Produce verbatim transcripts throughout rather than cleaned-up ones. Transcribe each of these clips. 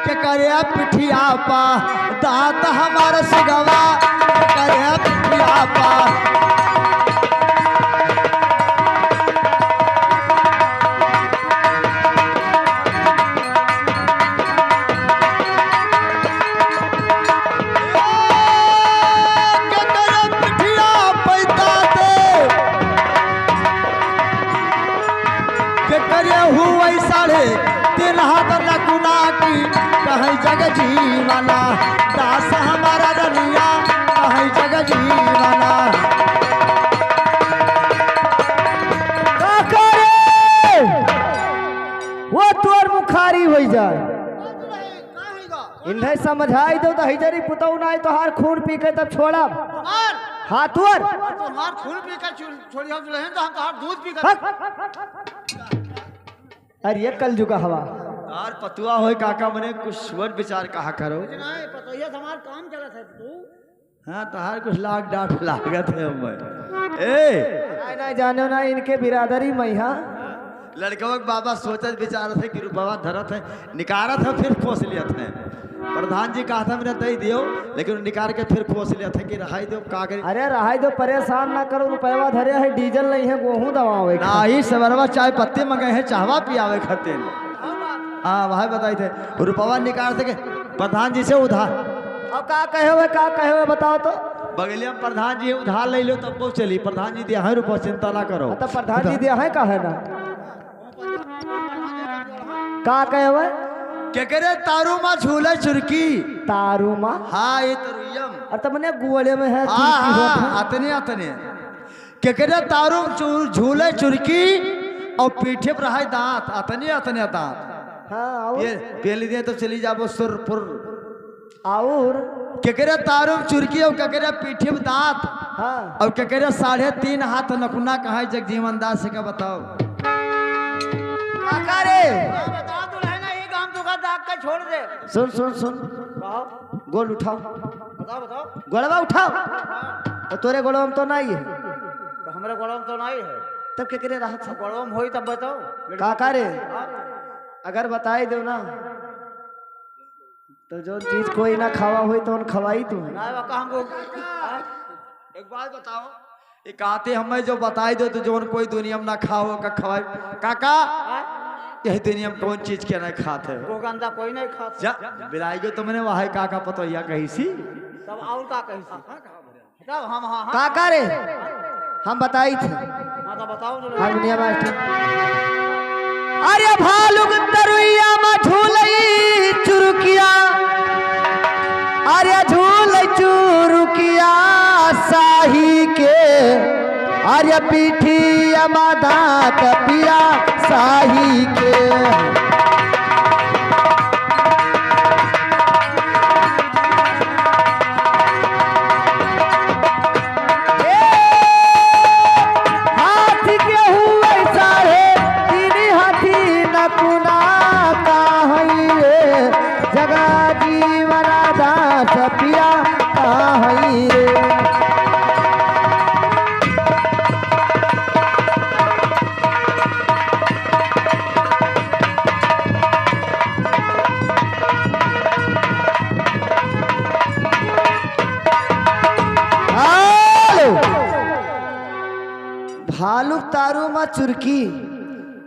के करे पिठिया पा दाँत हमार सुगवा, के करे पिठिया पा। के करे पिठिया पैदा दे, के करे हुवै साढ़े तीन हाथ नकुना की, कहै जग जीवना दास हमारा रनिया, कहै जग जीवना। का करे? वो तोर मुखारी होइ जाए। इन्हें समझाई दो तो हिजरी पुतौ नाई तोहार खून पी के तब छोड़ब। हमार? हाँ, तोर। तोहार खून पी के छो-, छोड़ी हम दुल्हन तो हम तोहार दूध पी के। हट। अरे ये कलजुग हवा। यार पतुआ होए काका मने कुछ सोच विचार कहा करो। कुछ नहीं, पतोहिया से हमार काम चलत है तू। हाँ, तोहार कुछ लाग डांट लागत है हमें। ए! नहीं, नहीं, जानो ना, इनके बिरादरी में, हाँ। लड़कवा के बाबा सोचत विचारत है कि रुपवा धरत है, निकारत है, फिर खोस लियत है। प्रधान जी कहत है, "मेरा दे दियो," लेकिन निकार के फिर खोस लियत है कि रहाई दो, का करी? अरे रहाई दो, परेशान ना करो, रुपवा धरे है, डीजल नहीं है, गोहूं दवावे के। नाही, सबरवा चाय पत्ती मंगे है, चाहवा पियावे खातिर। हाँ, वही बताई थे, रुपवा निकार से के, प्रधान जी से उधार। अब का कहे हुए, का कहे हुए, बताओ तो। बगलिया में प्रधान जी उधार ले लो, तब वो चली। प्रधान जी दिया है रुपया, चिंता ना करो। हाँ, तो प्रधान जी दिया है, का है ना? का कहे हुए? केकरे तारू मा झूले चुरकी? तारू मा? हाँ, ये तरुइयम। अरे, तो मने गुआड़े में है, हाँ, चुरकी हाँ, होत है। अतने, अतने। केकरे तारू चू-, झूले चुरकी और पीठे पर है दांत, अतने, अतने दांत। हाँ, और? ये बेल दे तो चली जाबो सुरपुर। और? केकरे तारू में चुरकी और केकरे पीठी में दांत। हाँ। और केकरे साढ़े तीन हाथ नकुना कहाँ जगजीवन दास का बताओ। काका रे। हाँ, बता दुल्हन, ये काम तो का दाग का छोड़ दे। सुन, सुन, सुन। कहो। गोड़ उठाओ। बताओ, बताओ। गोड़वा उठाओ। हाँ। तो तोरे गोड़वा में तो नहीं है। तो हमरे गोड़वा में तो नहीं है। तब केकरे रहत है? गोड़वा में होई तब बताओ। काका रे। हाँ। अगर बताई दो ना, तो जौन चीज कोई ना खावा होई, तौन खवाई तू। ना, बा, का हमको, हाँ? एक बात बताओ, एक आते हमें जो बताई दो, तो जौन कोई दुनिया में ना खाओ, का खवाई? काका, हाँ? यही दुनिया में कौन चीज के नहीं खात है? वो गंदा कोई नहीं खात। जा, बिलाई गो तुमने वहाँ काका पतोहिया कही सी। तब और का कही सी? तब हम, हाँ, हाँ। काका रे, हम बताई थे। हाँ, तो बताओ तो। हारमोनिया मास्टर। अरे भालुक तरुइया मा झूलई चुरुकिया, अरे झूलई चुरुकिया साही के, अरे पीठिया मा दांत पिया साही के। ए, हाथी के हुए साढ़े तीन हाथी नकुना का हई रे, जगजीवन दास पिया का हई रे। हेलो। भालुक तारू मा चुरकी,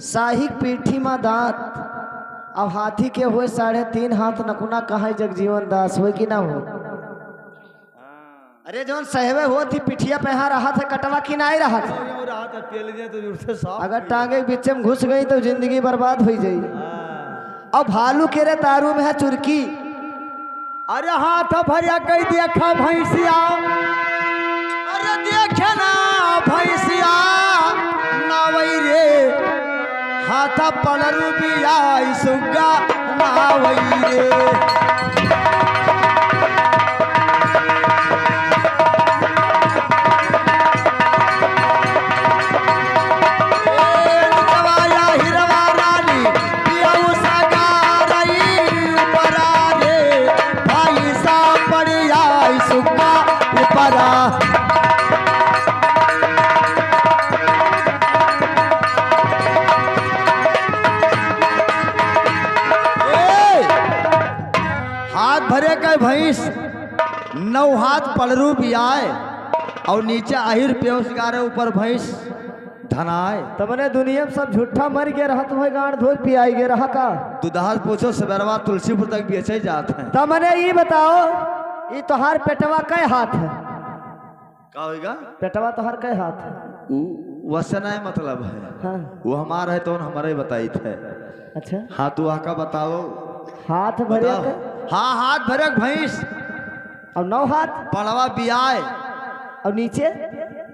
साहिक पीठी मा दांत, अब हाथी के होए साढ़े तीन हाथ नकुना कहाँ जगजीवन दास होए कि ना हो? अरे जौन सहवे होत ही पिठिया पे यहाँ रहत है, कटवा की नाई रहत है? यूं रहत है, तेल जे तो उठे साफ। अगर टांगे के बीच में घुस गई तो जिंदगी बर्बाद हो जाई। हाँ। अब भालू के रे तारू में है चुरकी। अरे हाथ भरिया कई देखा भैंसिया, अरे देखे ना भैंसिया, ना वही रे। हाथ पड़रू बियाई सुग्गा ना वही रे। ए, निचवाया हिरवा रानी, पियऊ सगारई उपरा रे, भाई सा पड़ियाई सुग्गा उपरा। ए, भरे के भैंस नौ हाथ पड़रू बियाए, और नीचे आहिर प्योस गारे ऊपर भैंस धनाए। तमने दुनिया में सब झूठा मर गए रहत, वही गांड धोर पियाई गए रहा का? दुधार पूछो, सबेरवा तुलसीपुर तक बेचे जात है। तमने ई बताओ, ई तोहार पेटवा कै हाथ है? का होइगा? पेटवा तोहर कै हाथ है? उ वैसे नहीं मतलब है। हाँ। वो हमार है तो हमारे बताइत है। अच्छा। हाँ, तू आका बताओ। हाथ भरे बताओ। के? हाँ, हाथ भरे के भैंस। और नौ हाथ? पड़वा बियाए। और नीचे?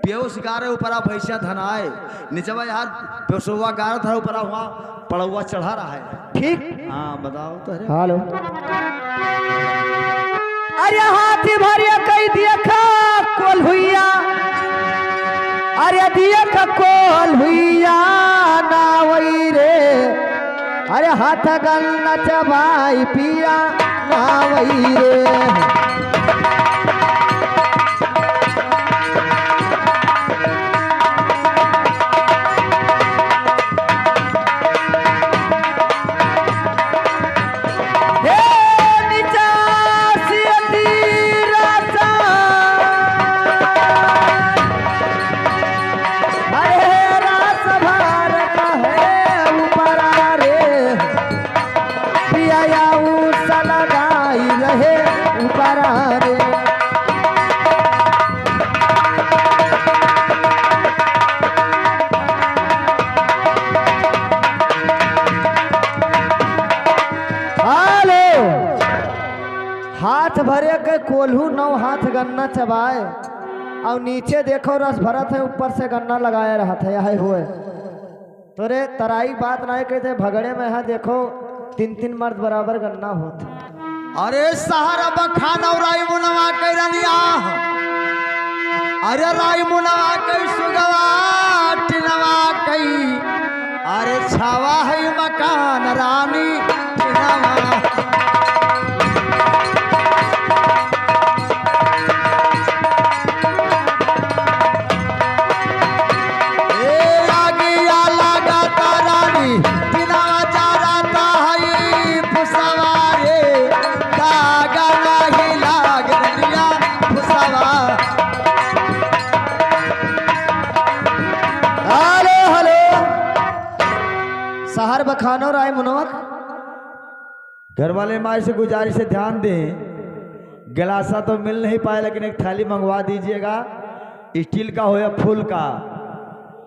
प्योस गारे ऊपरा भैंसिया धनाए। नीचवा यार प्योसवा गारे था ऊपरा हुआ। पड़वा चढ़ा रहा है। ठीक। हाँ, बताओ तो, अरे। हेलो। अरे हाथ भरिया कई देखा कोल्हुइया, अरे देख कोल्हुइया ना वई रे, अरे हाथ गन्ना चबाई पिया ना वई रे। हे निचासियती रासा। अरे रास भारत है ऊपरा रे। पिया ऊ सलगाई रहे ऊपरा रे। हेलो। हाथ भरे के कोल्हू नौ हाथ गन्ना चबाए, और नीचे देखो रस भरत है, ऊपर से गन्ना लगाए रहत है, यही हुए। तोरे तराई बात नाहीं कहते, भगड़े में है, देखो, तीन तीन मर्द बराबर गन्ना होत। अरे सहर बखान और राई मुनवा के रनिया, अरे राई मुनवा के सुगवा टिनवा कई, अरे छावा है मकान रानी टिनवा। ए आगिया लागता रानी, बिना जरता हई फुसवा रे, दाग नाही लाग रनिया फुसवा। हेलो, हेलो। सहर बखानो राय मुनवा। घर वाले माई से गुजारिश है, ध्यान दें, गिलासा तो मिल नहीं पाए, लेकिन एक थाली मंगवा दीजिएगा, स्टील का हो या फूल का,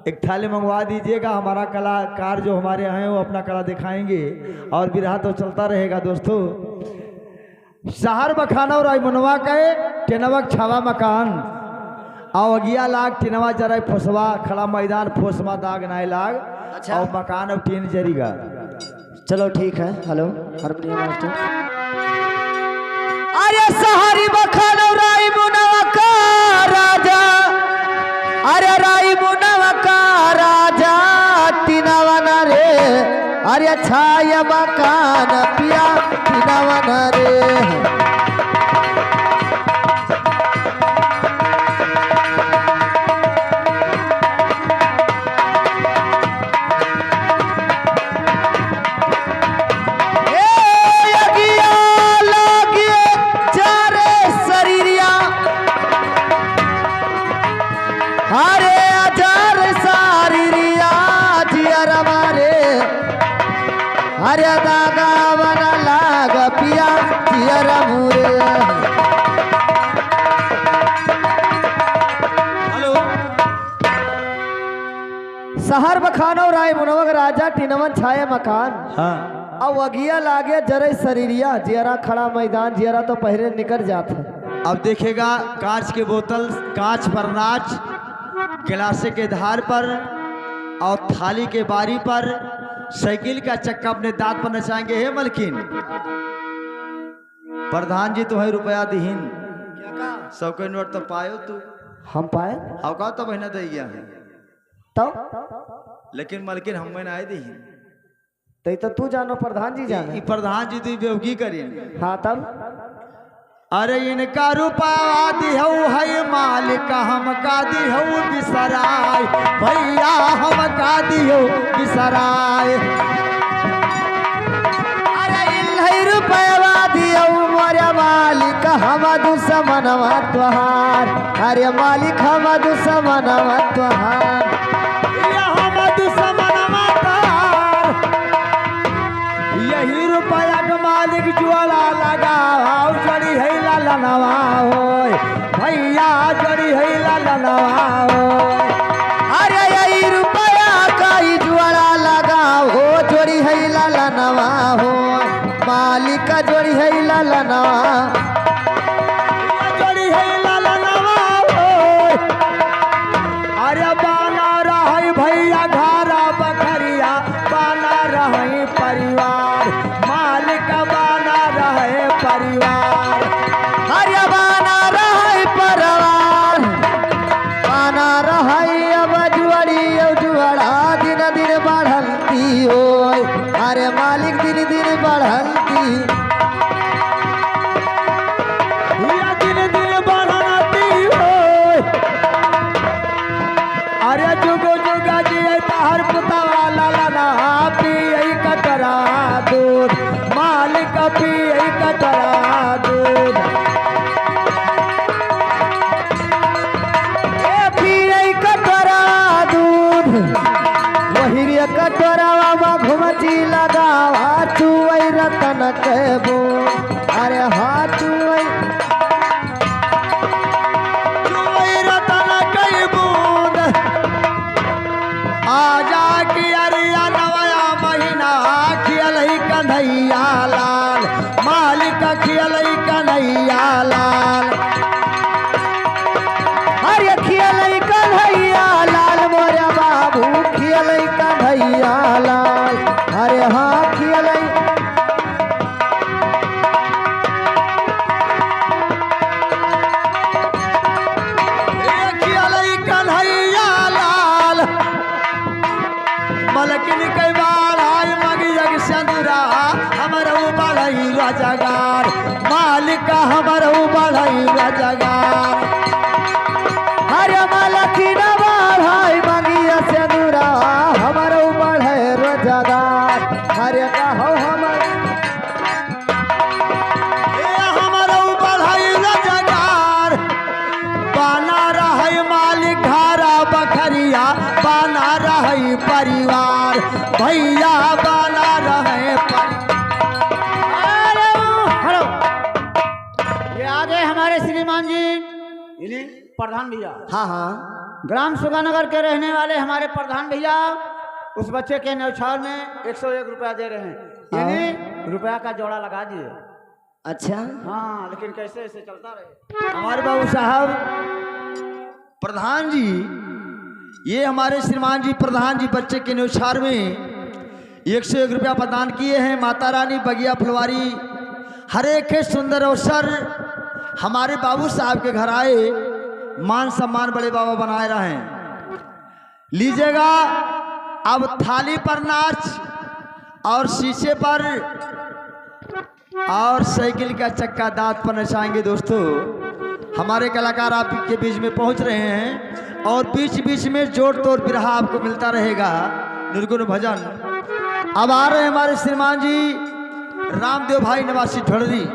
एक थाली मंगवा दीजिएगा। हमारा कलाकार जो हमारे हैं, वो अपना कला दिखाएंगे और बिरहा तो चलता रहेगा। दोस्तों, सहर बखाना और रायमुनवा के टेनवा के छावा मकान, अगिया लाग टिनवा जराई फुसवा, खड़ा मैदान फुसवा दाग नाय लाग, अच्छा। और मकान और टीन जरीगा। चलो ठीक है। हेलो, हारमोनियम मास्टर। अरे सहरी बखान राई मुनवा का राजा, अरे राई मुनवा का राजा, तिनवन रे, अरे छाय मकान पिया तिनवन रे। ए अगिया लागे जरे सरीरिया, अरे जरे सरीरिया जियरा मारे, अरे दागा बना लाग पिया जियरा मुरे। हेलो। सहर बखानो राय मुनवक राजा टिनवन छाए मकान। हाँ। अब अगिया लागे जरे सरीरिया, जियरा खड़ा मैदान, जियरा तो पहले निकल जात है। अब देखेगा कांच के बोतल, कांच पर नाच, गिलासे के धार पर और थाली के बारी पर, साइकिल का चक्का अपने दांत पर नचाएंगे। हे मलकिन, प्रधान जी तुम्हें रुपया दिहिन, क्या का? सौ के नोट तो पायो तू। हम पाए? अउ का तो महीना दे गया है। तो? लेकिन मलकिन हमें ना दिहिन। तो ई तो तू जानो, प्रधान जी जाने। ई प्रधान जी तो बेवकी करें। हाँ, तब? अरे इनका रुपया दिहौ है मालिक, हमका दिहौ बिसराय, भैया हमका दिहौ बिसराय। अरे इन है रुपया दिहौ मोरे दुसमनवा तोहार, अरे मालिक हम दुसमनवा तोहार। या हम दुसमनवा तोहार। यही रुपया के मालिक जुअड़ा लगावा, जोड़ी है ललनवा होय। भैया जोड़ी है ललनवा होय। अरे यही रुपया का ही जुअड़ा लगावा, जोड़ी है ललनवा होय। मालिक जोड़ी है ललनवा। जोड़ी है ललनवा होय। अरे बाना रहै भैया घरा बखरिया, बाना रहै परिवार, मालिक बाना रहै परिवार। अरे बाना रहै परिवार, बाना रहै अब जुअड़ी, अब जुअड़ा दिन दिन बढ़ंती होय। अरे मालिक दिन दिन बढ़ंती। या दिन दिन बढ़ंती होय। अरे जुगो जुगा जिए तोहर पुतवा ललना, पिए कटोरा दूध, मालिक पिए कटोरा दूध। ए पिए कटोरा दूध, वही रे कटोरावा मा घुमची लगावा, चुवई रतन के बूंद। अरे हाँ चुवई चुवई रतन कई बूंद। आजा कि अरिया नवया महीना, खियलई कन्हैया लाल, मालिक खियलई कन्हैया लाल। अरे खियलई कन्हैया लाल, मोरे बाबू खियलई कन्हैया लाल। अरे हाँ खियलई ए खियलई कन्हैया लाल। मलकिन के बाढ़ाई मगिया के सेनुरा, हमरऊ बढ़ई रोजगार, मालिक हमरऊ बढ़ई रोजगार। अरे मलकिन बाढ़ाई मगिया सेनुरा, हमरऊ बढ़ई रोजगार। अरे कहो हमर ए हमरऊ बढ़ई रोजगार, बना रहै मालिक घरा बखरिया, बना रहै परिवार, भैया बना रहै परिवार। हेलो, हेलो। ये आ गए हमारे श्रीमान जी, इन्हीं प्रधान भैया। हाँ, हाँ। ग्राम सुगानगर के रहने वाले हमारे प्रधान भैया उस बच्चे के न्यौछावर में एक सौ एक रुपया दे रहे हैं, हाँ। यानी रुपया का जोड़ा लगा दिए। अच्छा। हाँ, लेकिन कैसे ऐसे चलता रहे। हमारे बाबू साहब प्रधान जी, ये हमारे श्रीमान जी प्रधान जी बच्चे के न्यौछावर में एक सौ एक रुपया प्रदान किए हैं। माता रानी बगिया फुलवारी हर एक के सुंदर अवसर हमारे बाबू साहब के घर आए, मान सम्मान बड़े बाबा बनाए रहें। लीजिएगा, अब थाली पर नाच और शीशे पर और साइकिल का चक्का दांत पर नचाएंगे दोस्तों। हमारे कलाकार आपके बीच में पहुंच रहे हैं और बीच बीच में जोड़ तोड़ बिरहा आपको मिलता रहेगा, निर्गुण भजन। अब आ रहे हैं हमारे श्रीमान जी रामदेव भाई निवासी ढोलरी।